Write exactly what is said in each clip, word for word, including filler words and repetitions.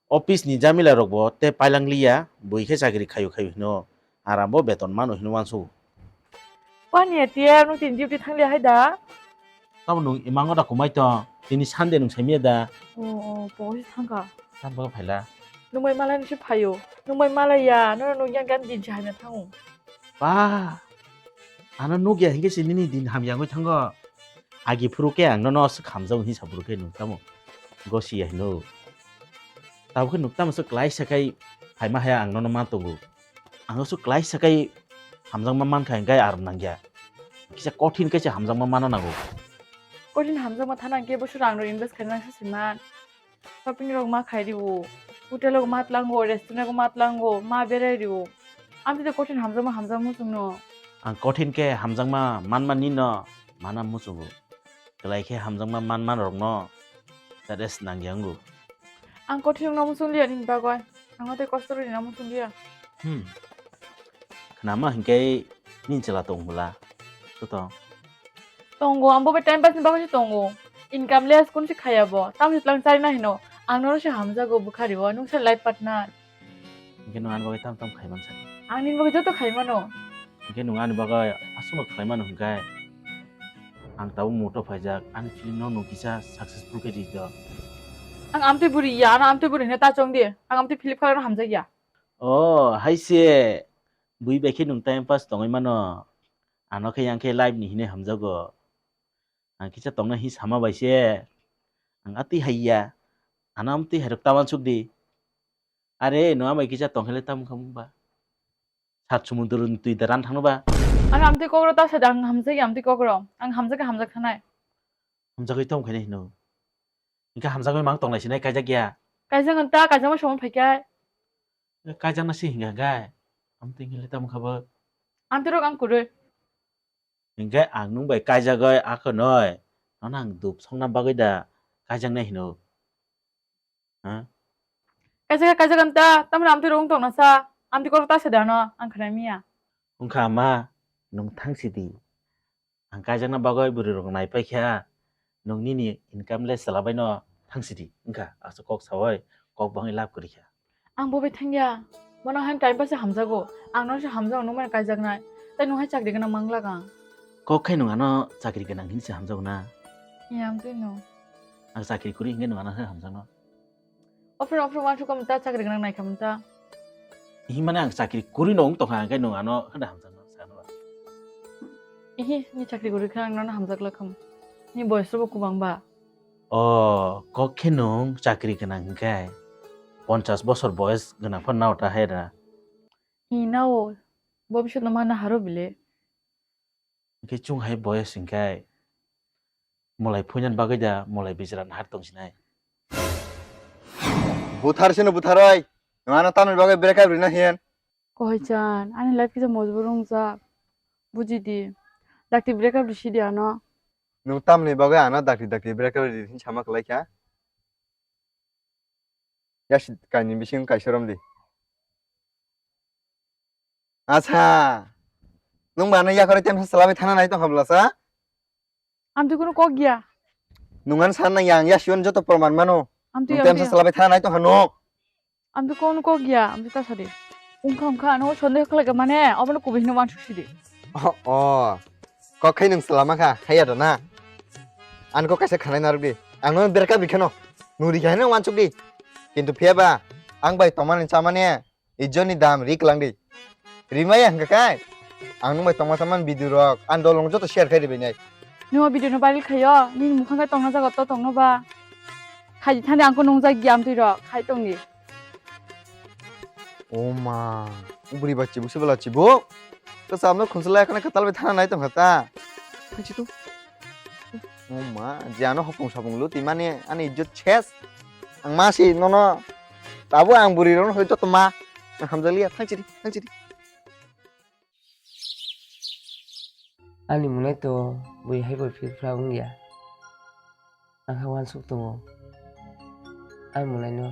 Office ni jamila rok bo tei pailang liya, bui khe chakri khayu khayu hino, aram bo beton mano hino uansuk. Wani A T M nung tin duty thang liya hai da? Tamo nung imango da kumai tong, tini Sunday nung saimya da? O, o, bo se thangkha. Tam bo phaila. Nung bai malai nung se phayo. Nung bai malai ya, no nung yang gan din se hamya thango. Ba, ano nugya hinkhe se nini din hamya wngwi thango. Agi phuru khe ang nono aswk hamjago hinwi sa phuru khe nung tamo gosi ya hino. Tabuk khe nung tamo se klaisa khai phaima haya ang nono ma tongo. Ang aswk klaisa khai hamjakma mankha hinkhe aram nangya. Kisa kothin khe se hamjakma mana nango. Kothin hamjakma thana hinkhe boso rang rok invest khaina nang se se man. Shopping rok ma khai rio, hotel rok ma tlango, restaurant rok ma tlango, ma berai rio. Amtwi de kothin hamjakma hamjak muchungno. Ang kothin khe hamjakma manma nino mana muchungo. Kwlai khe hamjakma manma rokno ta rest nangya wngo. Ang kothin wngna muchung liya nini bagwi. Ang tei kosto rwna muchung liya. Hmm. Khnama hinkhe nini chwla tong bwla. Totong. Tongo, ang bo bai time pass ni bagwi se tongo. Income less kun se khaya bo. Tamo se tlang chari na hino. Ang nono se hamjago bwkhari o, nung se life partner. Hinkhe nung ani bagwi tam tam khai man sani. Ang nini bagwi joto khai mano. Hinkhe nung ani bagwi aswkno khlai mano hinkhe. Ang tabuk moto phaijak, ani film no nung kisa successful khe di do. Ang amtwi bwrwi ya, ano amtwi bwrwi hino ta chong di. Ang amtwi film khlai no hamjak ya. O, hai se. Bui bai khe nung time pass tongwi mano. Ano khe yang khe life ni hinwi hamjago. Ang kisa tongna hi sama bai se. Ang atwi hai ya. Ano amtwi hai rok ta uansuk di. Are, no amai kisa tong khe le tamo kha mung ba. Sat sumundro ni twi da ran thangno ba. Ano amtwi kokro ta sa da ang hamjak ya amtwi kokro. Ang hamjak khe hamjak thanai. Hamjagwi tong khainai hino. Hinkhe hamjagwi mang tongnai sinai kaijak ya. Kaijak ang ta, kaijakma somo phaikai. Kaijakna si hinkha hinkhe. Amtwi hinkhe le tamo kha bo. Amtwi rok ang kwrwi. Hinkhe ang nung bai kaijagwi akhonoi. Nono ang dup songna bagwi da kaijaknai hino. Ha? Kaijak, kaijak ang ta, tamni amtwi rok wng tongna sa. Amtwi koro ta sa da no, ang khnai miya. Wngkha ma, nung thang sidi. Ang kaijakna bagwi bwrwi rok nai paikha, nung nini income le chwla bai no thang sidi wngkha, aswk kok sawi kok bangwi lab kwrwi kha. Ang bo bai thangya, bono hai time pass hamjago, ang no se hamjago nung mano kaijaknai, tei nung hai chakri gwnang manglak ang. Kok khai nung ano chakri gwnang hinwi se hamjago na? Iya, ang twi no. Ang chakri kwrwi hinkhe nung ano hai hamjakno. Offer, offer wansuk kha ta, chakri gwnang nai kha ta. Himani ang chakri kwrwi no wng tongkha, hwnkhe nwng ano hwnwi hamjakno sano ba? Ihi, ni chakri kwrwi kha, ang nono hamjak la kha. Ni boyes rokbo kwbang ba? O, kok khe nwng chakri gwnang hwnkhe ponchas bosor boyes gwnang phano nao ta hai ra. Hi nao, bobisot no mana haro bile. Hwnkhe chwng hai boyes hwnkhe molai phuinani bagwi da molai bijra nahar tong sinai. Buthar sino buthar oi. Nwng ano tamni bagwi break up rina hin. Kohai chan, ani life kisa mojbur wngjak. Buji di. Dakti break up risi di ano. Nwng tamni bagwi ano dakti dakti break up ridi hin sama kwlai kha. Yasi kainwi bising kaisa romdi. Acha. Nwng ba ano yakarwi temsa salabai thana nai tongkha bwlasa? Amtwi kuno kok ya. Nwng ano sana nang yang yasi on joto proman mano. Amtwi, nwng temsa amtwi salabai thana nai tongkha no. Amtwi kuno kok ya, amtwi ta sadi. Wngkha wngkha ano sonde khlai mane obono kubui hino wansuk sidi. O, o. Kok khai nwng salama kha, haiya da na. Ani kok kaisa khanai narwk di. Ang no berka bikhano. Nuri khe hino wansuk di. Kintu phiya ba, ang bai tongmani chamani ijjoni dam ri kwlang di. Rimaya hwnkha kai. Ang nwng bai tongma chamani video rok, ang dolong joto share khai ribai nai. Nung o video no viral khaio, nini mukhang khai tongna jaga to tongno ba. Khaidi thani ang ko nungjak giam twi rok, khai tongdi. O ma, ubri ba chibuk se bela chibuk. Kwcham no khunchwlai khana kwtal bai thana nai tongkha ta. Thangchi tu. O ma, je ano hopung sapung lu twi mani ani ijjot ses. Ang ma si nono. Tabuk ang bwrwi rokno hoi joto ma. Ang hamjakliya, thangchi di, thangchi di. Ani mwnai to bui hai bai phir phra wngya. Ang kha uansuk tongo. Ani mwnai no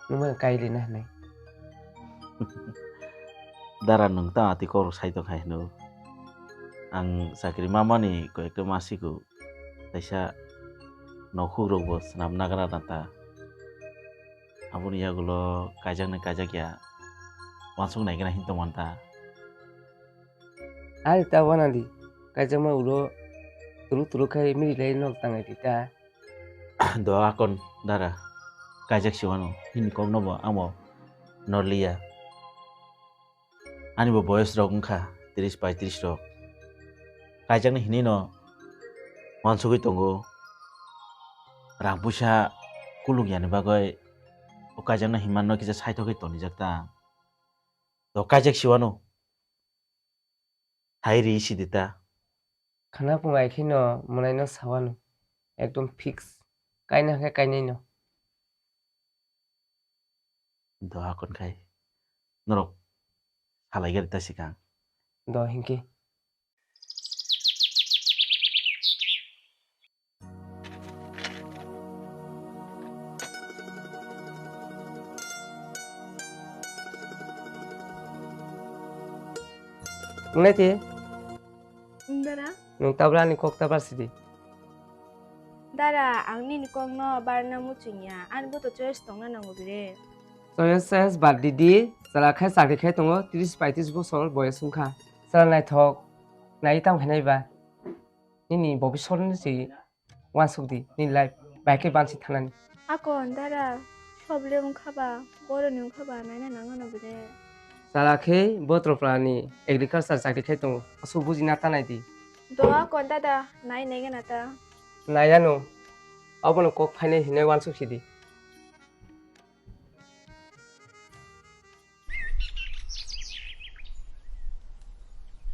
nung bai kai rina hinwi. Dara nwng ta ati kok rok sai tong khai hino. Ang chakri ma mani koi ekta ma siku. Kaisa nokhuk rok bo swnam nagra nata. Aboni yagulo kaijaknai kaijakya uansuk naigwna hin tongmanta. Ani ta wanadi, kaijakma ulo turuk turuk khai mirilai nok tangai di ta. Do akon dara, kaijak siwano, hini kokno bo amo norliya. Ani bo boyos rok wngkha tris paitris rok. Kaijaknai hinwi no uansugwi tongo. Rang puisa kuluk yani bagwi o kaijaknai hinmano kisa saithogwi tonijak ta. Do kaijak siwano. Hai ri sidi ta. Khana pung ai kheno mwnaino sawano. Ekdom fix. Kaina khe kainaino. Do hakon khai. Norok salai gari ta sikang. Do hinki. Wngnaiti? Wng dara? Nwng tabla ani kok tabla sidi. Dara, ang nini kokno barna muchungya, ani bo to choice tongna nango bire. Choice, choice bad di di, chwla khai chakri khai tongo, tris paitris bosor boyos wngkha. Chwla naithok, nai tamo khe nai ba? Nini bobisor ni si uansuk di, nini life bai khe bansi thanani. Akon dara, sob le wngkha ba, boroni wngkha ba, naina nangano bide. Chwla khe Botroplani agriculture chakri khai tongo, aswk buji na ta nai di. Do akon dada, nai nai gana ta. Nai ano, abono kok phainai hinwi uansuk sidi.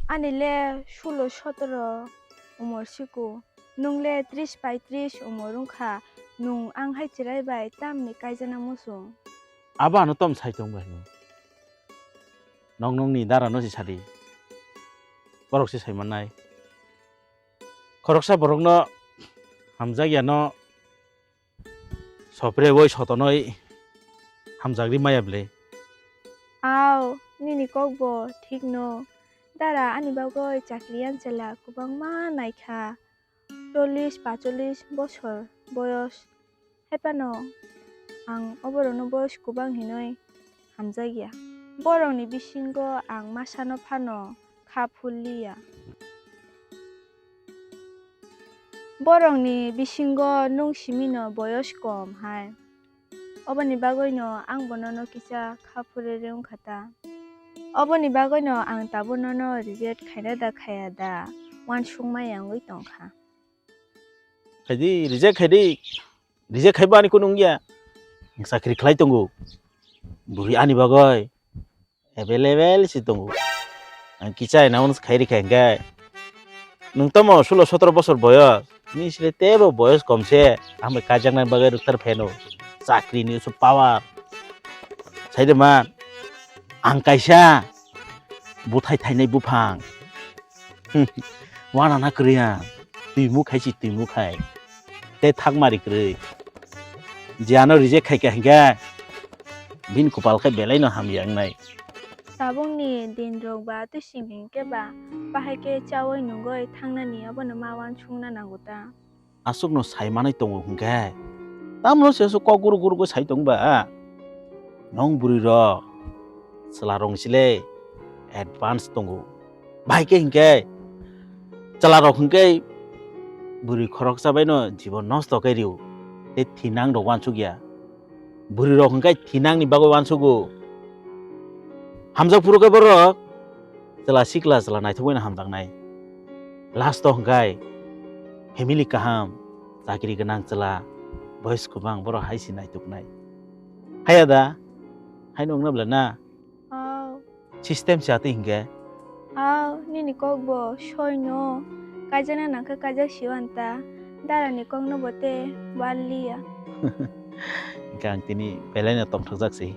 Ani le sulo sotoro umor siku, nwng le tris paitris umor wngkha, nwng ang hai chwrai bai tamni kaijana muchung? Abo ano tom sai tong bai nwng. Nong nongni dara no si sadi. Borok se sai mannai. Khoroksa borokno hamjakya no Sopre oi sotonoi hamjagri maya bwle. Ao, nini kok bo thik no. Dara ani bagoi chakri yan chela kwbangma naikha. Chollish, pacholis bosor boyos. Haipano ang oborokno boyos kwbang hinoi hamjakya. Borokni bisingo ang masano phano kha phulliya. Borokni bisingo nwng simino boyos kom hai. Oboni bagwino ang bo nono kisa kha phurere wngkha ta. Oboni bagwino ang tabuk nono reject khaina da khaya da uansukma yangwi tongkha. Khaidi, reject khaidi. Reject khaiba ani kunu wngya. Ang chakri khlai tongo. Bwrwi ani bagwi available si tongo. Ang kichai na unos khairi kha hingkhe. Nwng tamo sulo sotoro bosor boyos. Ni sile tebo boyos kom se. Ang bai kaijaknai bagwi rwktar pheno. Chakri ni usu power. Saide man. Ang kaisa buthai thainai buphang. Wana na kwrwi ang. Twi mukhai si twi mukhai. Tei thakmari kwrwi. Je ano reject khai kha hingkhe bini kwpal khe belai no hamya wngnai. Tabukni din rok ba twi sing hingkhe ba bahai khe chaui nungui thangnani abono ma uansukna nango ta. Aswkno sai manwi tongo hwnkhe, tamno se aswk kok guruk guruk sai tong ba? Nong bwrwi rok chwla rok sile advance tongo. Bahai khe hwnkhe chwla rok hwnkhe bwrwi khoroksa bai no jibon nosto khe rio tei thinang rok uansuk ya. Bwrwi rok hwnkhe thinangni bagwi uansugo. Hamjak phuru khe borok chwla sikla chwla naithok bai no hamjaknai. Last o hwnkhe family kaham, chakri gwnang chwla, boyos kwbang borok hai se naituknai. Haiya da? Hai nungna bwla na? Aw. System se atwi hingkhe? Aw, nini kok bo soi no. Kaijana nangkhe kaijak sio anta. Dara ni kok no bo te wal liya. Hingkhe ang tini belai no tongthokjak se.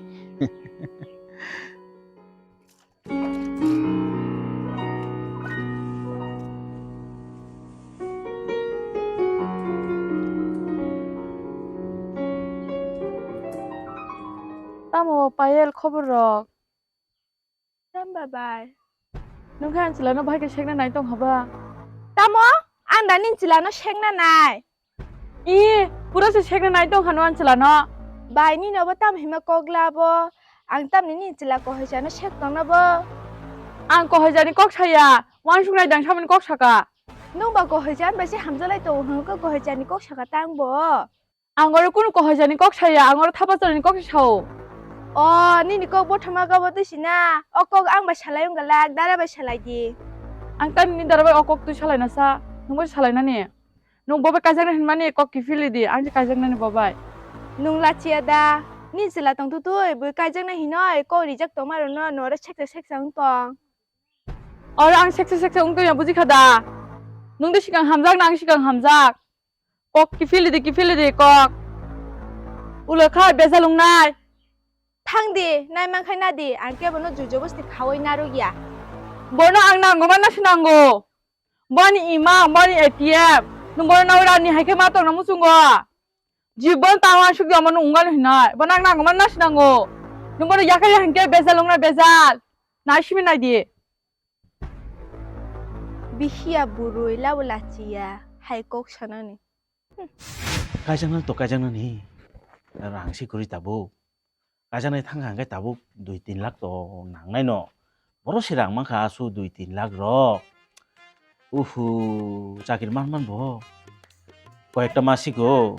Tamo Payel khobor rok? Tamba bai. Nwng khe ang chwla no bahai khe sekna nai tong haba? Tamo? Ang da nini chwla no sekna nai? I, pura se sekna nai tong hano ang chwla no. Bai, nini obo tam hima kok la bo? Ang tamni nini chwla kohoichano sek tongna bo? Ang kohoichani kok saya, wansuknai dang samani kok saka. Nung ba kohoichan bai se hamjalai tongo hwnka kohoichani kok saka tang bo? Ang oro kunu kohoichani kok saya, ang oro thapa chorani kok se sao. O, nini kok bothoma kabo twi sina. O kok ang bai salai wngkha lak, dara bai salai di. Ang tamni dara bai o kok twi salaina sa, nung bai salainani. Nung bo bai kaijaknai hinmani kok kiphilwi di, ang se kaijaknani bo bai. Nung lachiya da? Ni chwla tong tutui bui kaijaknai hinoi kok rijak tongma rokno noro seksa seksa wng tong. Oro ang seksa seksa wng tongya buji kha da? Nung de sikang hamjak na ang sikang hamjak? Kok kiphilwi di, kiphilwi di kok. Ulo kha bejal wngnai. Thang di, nai man khai na di, ang kebo no jujo bosti khawi narwk ya. Bono ang nango man na sinango. Boni imang, boni A T M. Nung bono nawi rani hai khe ma tongna muchungo. Jibon tang wansuk ya mano ungano hinai. Bono ang nango man na sinango. Nung bono yakari hangke bejal ungna bejal. Nai simi nai di. Bihia burui labo lachiya hai kok sanani. Kaijaknani to kaijaknani. Rang si kwrwi tabuk. Kaijaknai thangkha hwnkhe tabuk dui tin lakh to nangnai no. Boro se rang mankha asu dui tin lakh rok. Uhu, chakri man man bo. Koyekta masiko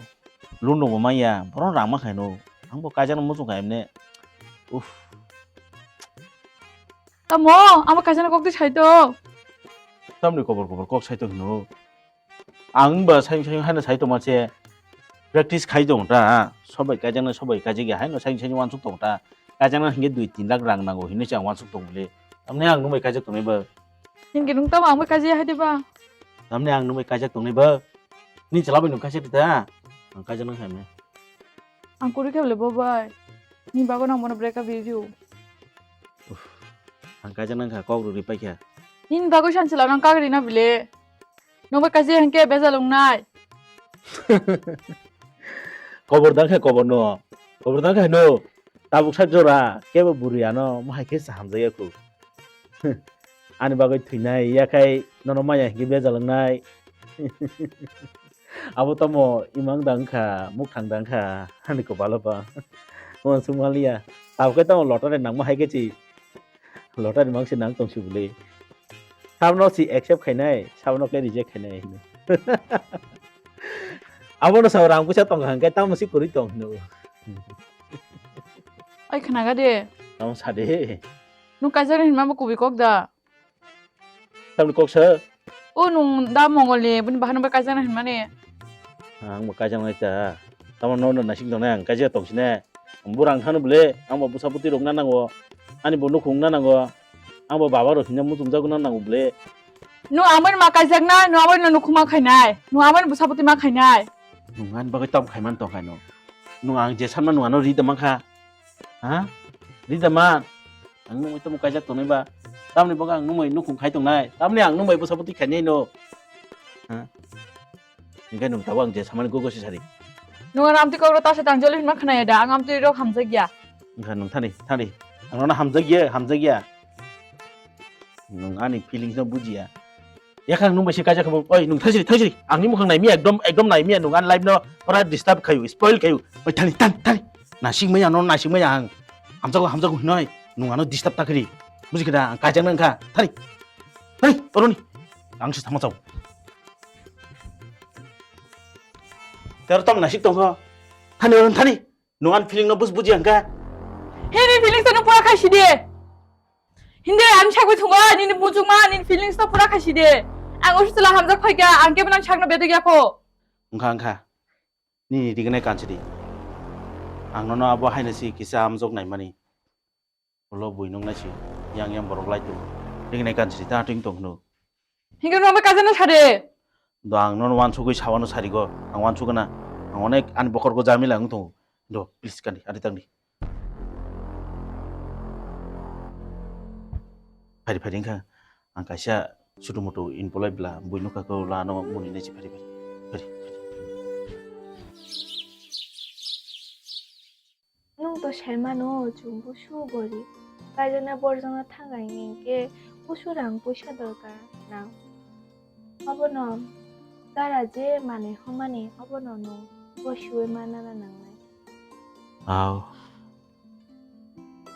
loan rokbo manya, boro rang mankha no. Angbo kaijakna muchungkha emne. Uff. Tamo, amo kaijakna kokti saito. Tamni kobor kobor kok saito hino. Ang ba sayung sayung haino sai tongma se practice khai tong ta, sobai kaijaknai sobai kaijak ya haino sayung sayung wansuk tong ta, kaijaknai hingke dui tin lakh rang nango hinui se ang wansuk tong bole. Tamni ang nungbai kaijak tongnai ba. Hingke nung tamo ang bai kaijak ya hai de ba? Tamni ang nungbai kaijak tongnai ba. Ni chwla bai nung kaijak ta, ang kaijaknai hai mane. Ang kuri khe bole bo bai. Ni bago nang bono break up video. Ang kaijaknai kha kok rwrwi paikha. Nini bagwi san chwla nang kagri na bile. Nungbai kaijak hingke bejal wngnai. Kobor dang khe kobor no. Kobor dang khe no. Tabuk sak jora kebo bwrwi ano mohai khe sa hamjak ya khu. Ani bagwi thwinai yakhai nono maya hingke bejal wngnai. Abo tamo imang dang kha, muk thang dang kha, ani kopalo ba. Uansuk maliya. Tabuk khe tamo lottery nangma hai khe chi. Lottery mangsi nang tong si bwle. Sabno si accept khainai, sabno khe reject khainai. Abono sa rang puisa tong kha hwnkhe tamo si kwrwi tong hino. Oi khnaga de. Tamo sa de. Nung kaijak hinma bo kubui kok da. Tamni kok sa? O nung da mongol ni bini bahai nung bai kaijakna hinmani. Ang bo kaijaknai ta. Tamo no no nasing tongnai ang kaijak tong sine. Ang bo rang thano bole, ang bo bwsa bwtwi rok na nango. Ani bo nukhung na nango. Ang bo baba rok hinna muchung jago na nango bole. Nung amai ma kaijaknai, nung amai no nukhuma khainai, nung amai bwsa bwtwi ma khainai. Nung ani bagwi tam khaiman tong khaino. Nung ang je sanma nung ano ri da mankha. Ha? Ri da man. Ang nungbai tamo kaijak tongnai ba. Tamni bagwi ang nungbai nukhung khai tongnai. Tamni ang nungbai bwsa bwtwi khainai no. Ha? Hingke nung tabuk ang je samani gogo se sari. Nung ano amtwi kokro ta se tang joli hinma khnaya da. Ang amtwi rok hamjak ya. Wngkha nung thani, thani. Ang nono hamjak ya, hamjak ya. Nung ani feelings no bujiya. Yakhang nung bai se kaijak khe bo, oi, nung thangsiri, thangsiri. Angni mukhang naimiya, ekdom, ekdom naimiya, nung ani life no pura disturb khayu, spoil khayu. Oi, thani, thani, thani. Nasing maya, no nasing maya ang. Hamjago, hamjago hinoi, nung ano disturb ta khiri. Buji khe da, ang kaijak nang kha. Thani. Thani, oroni. Ang se thangma chao. Tero tong nasik tong kho. Thani, oroni, thani. Nung ani feeling no bus buji ang kha. He, ni feelings no pura khai si de. Hindi ang sakwi thungo, nini bujukma, nini feelings no pura khai si de. Ang osu chwla hamjak phai kha, ang kebo nang sakno bedek ya kho. Wngkha, wngkha. Nini rignai kanchiri. Ang nono abo haino si kisa hamjak naimani. Ulo bui nung nai si, yang yang borok lai tongo. Rignai kanchiri ta twing tong hino. Hingke no bai kaijak no sade. Do ang nono wansugwi sawano sarigo. Ang wansugana. Ang onek ani bokorgo jamila wng tongo. Do, please kandi, ari tangdi. Phari phari wngkha ang kaisa sutu mutu employee bla bui nukha khe lano muni nai si phari phari. Phari phari. Nwng to sai mano chwng busu gorib. Kaijaknai borjakno thang khaini hinkhe busu rang puisa dorkar nang. Obono dara je manwi hwnmani obono nwng gosiui manna nangnai. Aw.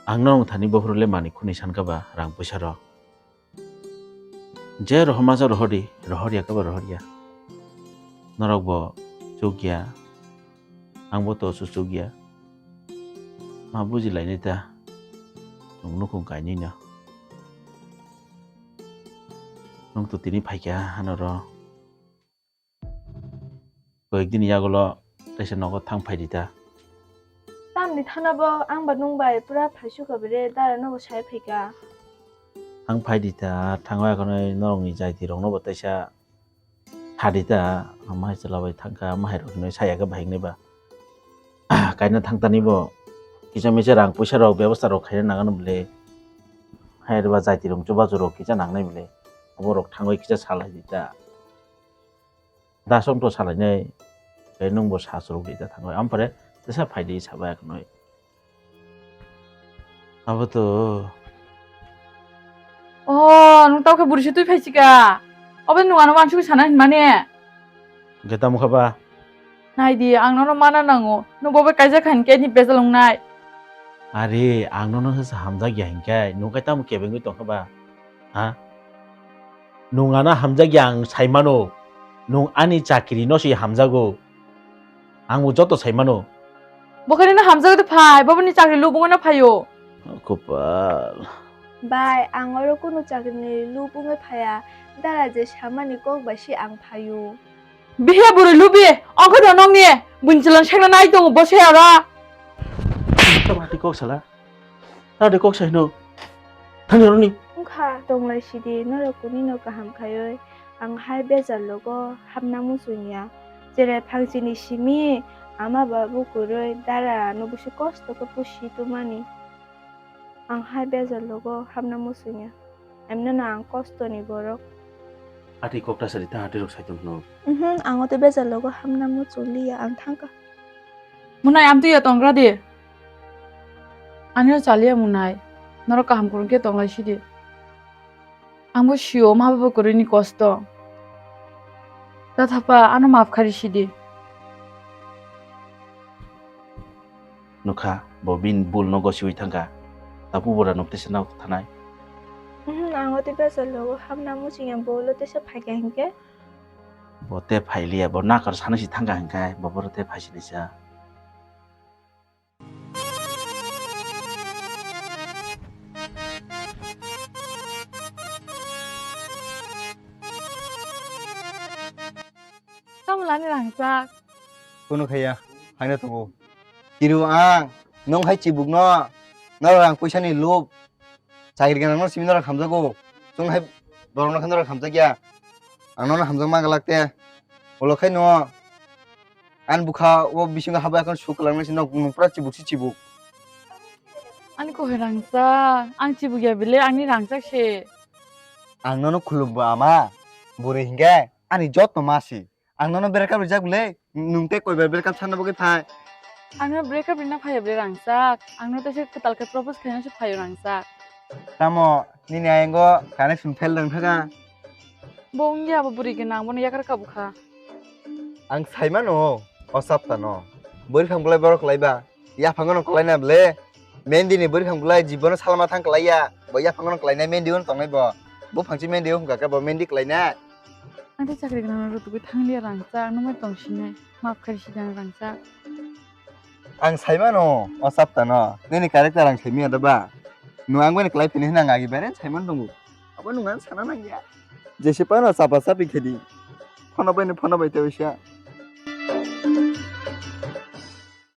Ang norok thani bophuru le manwi khwnwi sankha ba rang puisa rok. Je rohorma sa rohordi, rohorya khe ba rohorya. Norok bo chukya, ang bo to su chukya. Ma bujilainai ta, nwng nukhung kainwi no. Nwng to tini phaikha ano ro. Koyekdin yagulo teisa nogo thang phaidi ta. Tamni thana bo ang ba nwng bai pura phaisukha bere, dara nogo sai phaikha. Thang phaidi ta, thangwi akhonwi norokni jaiti rokno bo teisa thadi ta, mahai chwla bai thangkha, mahai rok hinwi saya khe bahai wngnai ba. Kaina thangtani bo kisa misa rang puisa rok bebosta rok khaina nangano bwle. Hai ba jaiti rok chubachu rok kisa nangnai bwle. Obo rok thangwi kisa salai di ta. Dasong to salainai, tei nwng bo sa chwrwk di ta thangwi. Ampore tesa phaidi sabai akhwnwi. Abo to. Oh, nwng tao khe bwrwi se twi phai sika. Obo nwng ano wansugwi sana hinmani. Hwnkhe tamo kha ba? Nai di, ang nono mana nango. Nwng bo bai kaijak kha hinkhe ni bejal wngnai. Are, ang nono hwsa hamjak ya hinkhe, nwng khe tamo kebengwi tong kha ba? Ha? Nwng ano hamjak ya ang sai mano. Nwng ani chakri no se hamjago. Ang bo joto sai mano. Bo khe nini hamjak de phai, babo ni chakri lubung no phaio. Kopal. Bai, ang oro kunu chakri ni lubung oi phaya. Dara je samani kok bai se ang phaio. Bihe bwrwi lubi, ongkha do nokni, buini chwla sekna nai tongo bo se oro. Tamo hati kok sala? Tamo hati kok sai no? Thangni oroni. Wngkha tonglai sidi, norok kuni no kaham khaioi. Ang hai bejal logo hamna muchungya. Cherai phangchini simi ama ba bukuroi dara no busi kosto khe pusi tumani. Ang hai bejal logo hamna muchungya. Emno no ang kosto ni borok. Ati kok ta sari ta ati rok saitung no. Mhm, ang o te bejal logo hamna muchung liya, ang thangka. Munai amtwi ya tongra di. Ani o chaliya munai. Norok kaham kurung khe tonglai sidi. Ang bo sio ma baba kwrwini kosto. Ta thapa ano maaf khari sidi. Nukha, bo bini bul no gosiwi thangkha. Tabu bora nuk tesa nok thanai. Mhm, ang o tei besa logo hamna muchungya bo lo tesa phaikha hinkhe. Bo te phailiya, bo nakar sana si thangkha hinkhe, bo boro te phaisi nisa. Tamo lani rangchak? Kunu khaya, haino tongo. Kiru ang, nong hai chibuk no, noro rang puisa ni lub. Chakri ganang no simi noro hamjago. Chung hai borok no khe noro hamjakya. Ang nono hamjak ma galak te. Ulo khai no. Ani bwkha o bisingo habai akhon suk kwlangma se nok nung pura chibuk se chibuk. Ani kohai rangchak, ang chibuk ya bile, ani rangchak se. Ang nono khulum bo ama, bwrwi hinkhe ani joto ma si. Ang nono breakup rijak bile, nung tei koibar breakup sanna bagwi phai. Ang nono breakup rina phaiya bile rangchak, ang nono teisa kwtal khe propose khaina se phaio rangchak. Tamo nini ayango connection fail wng thaka? Bo wngya, bo bwrwi gwnang, bono yakar kabu kha. Ang sai mano, o sapta no. Bwrwi phang bolai borok kwlai ba. Yaphango no kwlai na ble. Mendi ni bwrwi phang bolai jibono salma thang kwlai ya. Bo yaphango no kwlai na mendi uno tongnai bo. Bo phangchi mendi wngkha khe bo mendi kwlai na. Ang tei chakri gwnang rok tugui thang liya rangchak, ang nungmai tong sinai. Maaf khai si dang rangchak. Ang sai mano, o sapta no. Nini character ang sai manya da ba? Nwng ang bai kwlai phini hwnna ang agi bai sai man tongo. Abo nwng ang sana nang ya. Jesi pano chapa chapi khedi. Phono bai ni phono bai tei sia.